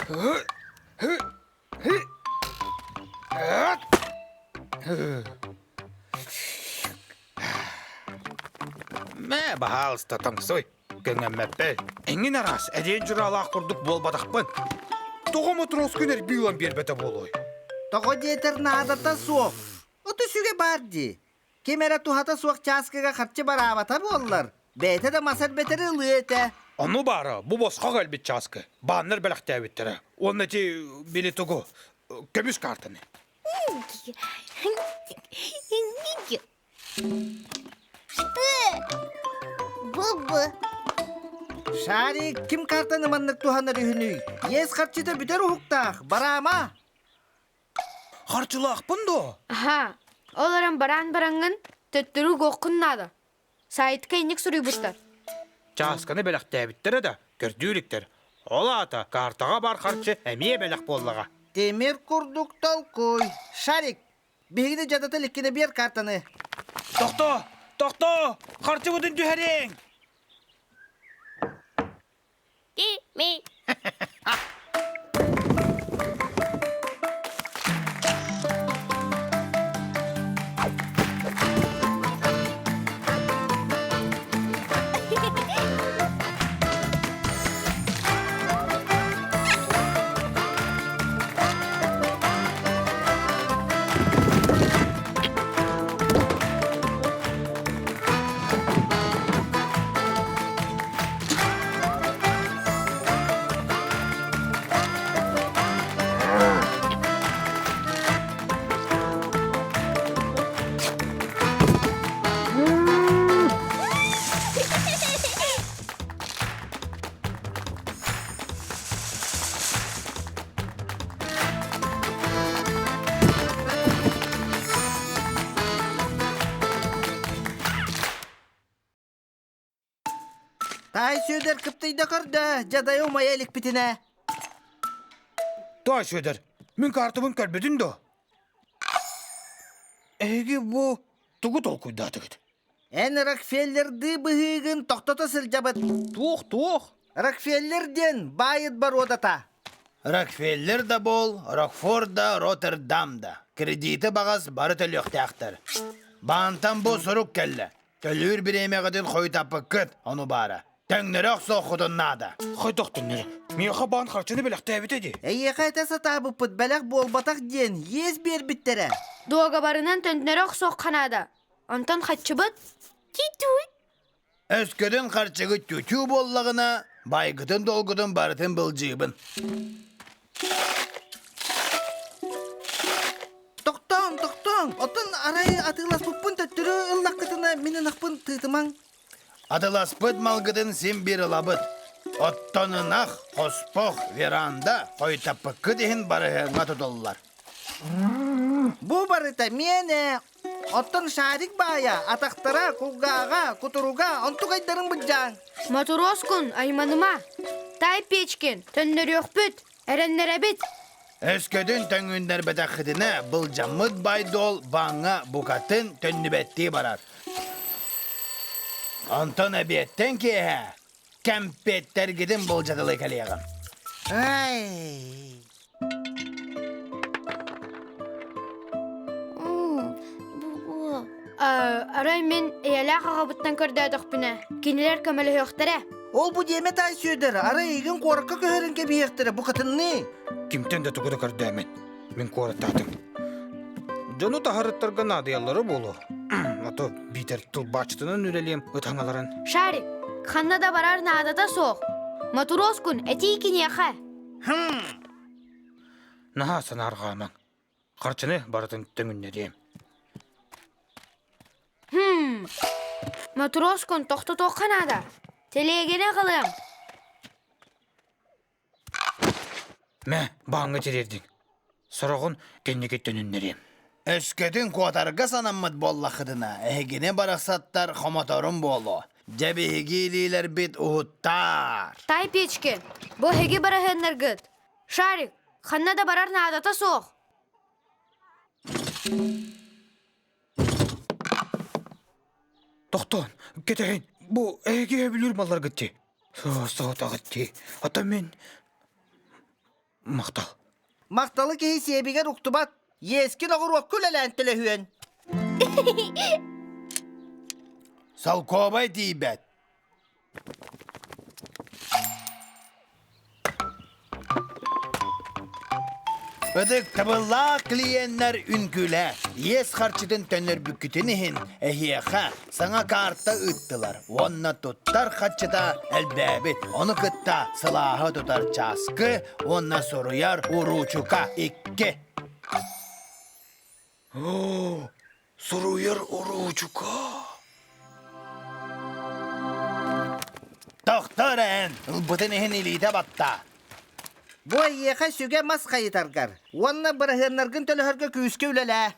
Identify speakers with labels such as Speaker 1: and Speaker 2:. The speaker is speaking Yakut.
Speaker 1: Мэ, баһаалыста таҥсый, көҥөммөппүн. Эҥин араас эриэн дьураалаах курдук буолбатахпын. Тоҕо мотуруоскун эрбии ылан биэрбэтэ буолуой?
Speaker 2: Тоҕо диэтэр наадата суох. Оту сүгэ баар дии. Ким эрэ туһата суох чааскыга харчы бараабата буоллар, бэйэтэ да мас эрбэтэри ылыа этэ.
Speaker 1: Ону баара, бу босхо кэлбит чааскы. Бааннар бэлэхтээбиттэрэ. Уонна ити били тугу, көмүс каартаны.
Speaker 3: Бу-бу.
Speaker 2: Шарик, ким картаны маннык туһанар үһүнүй? Иэс харчыта бүтэр уһуктаах, бараама!
Speaker 1: Харчылаахпын дуо?
Speaker 4: Аһаа, ол эрэн бараан бараҥҥын төттөрү угуоххун наада. Сайтка инник суруйбуттар.
Speaker 1: Чаасканы бэлэхтээбиттэрэ да, көрдүү иликтэр. Ол аата, картаҕа баар харчы эмиэ бэлэх буоллаҕа.
Speaker 2: Тимир курдук толкуй. Шарик, биһигини дьадата иликкинэ биэр картаны.
Speaker 1: Тохтоо! Тохтоо! Харчыбытын түһэриэҥ!
Speaker 3: Ти-ми.
Speaker 2: Таай Сүөдэр кыптыйда көрдө, дьадайа умайа иликпитинэ.
Speaker 1: Таай Сүөдэр, мин каартабын көрбүтүн дуо? Эһиги бу тугу толкуйдаатыгыт?
Speaker 2: Эн Рокфеллердыы быһыыгын тохтото сылдьабыт.
Speaker 1: Туох-туох?
Speaker 2: Рокфеллер диэн баайыт боруодата.
Speaker 5: Рокфеллер да буол, Рокфорд да, Роттердам да. Кредити баҕас бары төлүөхтээхтэр. Баантан бу сурук кэллэ. Төлүүр бириэмэҕитин хойутаппыккыт, ону баара. Төҥнөрө охсуоххутун наада.
Speaker 1: Хайдах төннөрө? Миэхэ баан харчыны бэлэхтээбитэ дии.
Speaker 2: Эйиэхэ этэ сатаабыппыт бэлэх буолбатах диэн иэс биэрбиттэрэ.
Speaker 4: Дуогабарынан төннөрө охсуохха наада. Онтон хаччыбыт
Speaker 3: Титуй.
Speaker 5: Өскөтүн харчыгыт тютю буоллаҕына, байгытын-долгутун барытын былдьыыбын.
Speaker 2: Тохтооҥ, тохтооҥ! Оттон арай атыыласпыппын төттөрү ыллаххытына мин ынахпын тыытымаҥ.
Speaker 5: Атыласпыт малгытын син биир ылабыт. Оттон ынах, хоспох, веранда хойутаппыккыт иһин барыһыаҥҥа тутуллар.
Speaker 2: Бу барыта миэнэ. Оттон шарик баайа, атахтара, кулгааҕа, кутуруга, онтукайдарын былдьааҥ.
Speaker 4: Мотуруоскун айманыма. Тай Печкин, төннөрүөхпүт, эрэннэрэбит.
Speaker 5: Өскөтүн төҥүннэрбэтэххитинэ, былдьаммыт байдол бааҥҥа букатын төннүбэттии барар. Онтон эбиэттэн киэһэ кэмпиэттэргитин былдьатылыы кэлиэҕим.
Speaker 2: Ай!
Speaker 4: Арай мин эйэлээх аҕабыттан көрдөөтөхпүнэ, кинилэр көмөлөһүөхтэрэ.
Speaker 2: Ол бу диэмэ таай Сүөдэр, арай эйигин куоракка көһөрөн кэбиһиэхтэрэ, букатынныы.
Speaker 1: Кимтэн да тугу да көрдөөмүн. Мин куораттаатым. Дьону таһарыттарга наадыйаллара буолуо. Ото биитэр тылбааччытынан үлэлиэм ытаҥаларын.
Speaker 4: Шарик, ханна да барар наадата суох. Мотуруоскун этии киниэхэ.
Speaker 1: Хм. Наһаа санаарҕаамаҥ. Харчыны барытын төҥүннэриэм.
Speaker 4: Хм. Мотуруоскун тохтотуохха наада. Тэлиэгини аҕалыам.
Speaker 1: Мэ, бааҥҥа тириэрдиҥ. Сороҕун кэнники төнүннэриэм.
Speaker 5: Өскөтүн куотарга санаммыт буоллаххытына, эһигини барахсаттар хомоторум буолуо. Дьэ биһиги илиилэрбит уһуттаар.
Speaker 4: Тай печки, бу эһиги бараһыаннаргыт. Шарик, ханна да барар наадата суох.
Speaker 1: Тохтоон, кэтэһин, бу эһиги сөбүлүүр малларгыт дии. Соһутаҕыт дии. Ата мин... Махтал.
Speaker 2: Махталы киһи сиэбигэр уктубат, иэскин оҕуруокка үлэлээн төлөһүөн.
Speaker 5: Солкуобай тиийбэт. Ытыктабыллаах клиеннэр үҥкүүлэ, иэс харчытын төннөрбүккүтүн иһин эһиэхэ саҥа карта ыыттылар уонна туттар харчыта элбээбит. Ону кытта сылааһы тутар чааскы уонна суруйар уруучука икки.
Speaker 1: Оо, суруйар уруучука.
Speaker 5: Тохтор эн, ылбытын иһин илиитэ батта.
Speaker 2: Бу эйиэхэ сүгэ мас хайытаргар уонна быраһыаннаргын төлөһөргө күүскэ үлэлээ.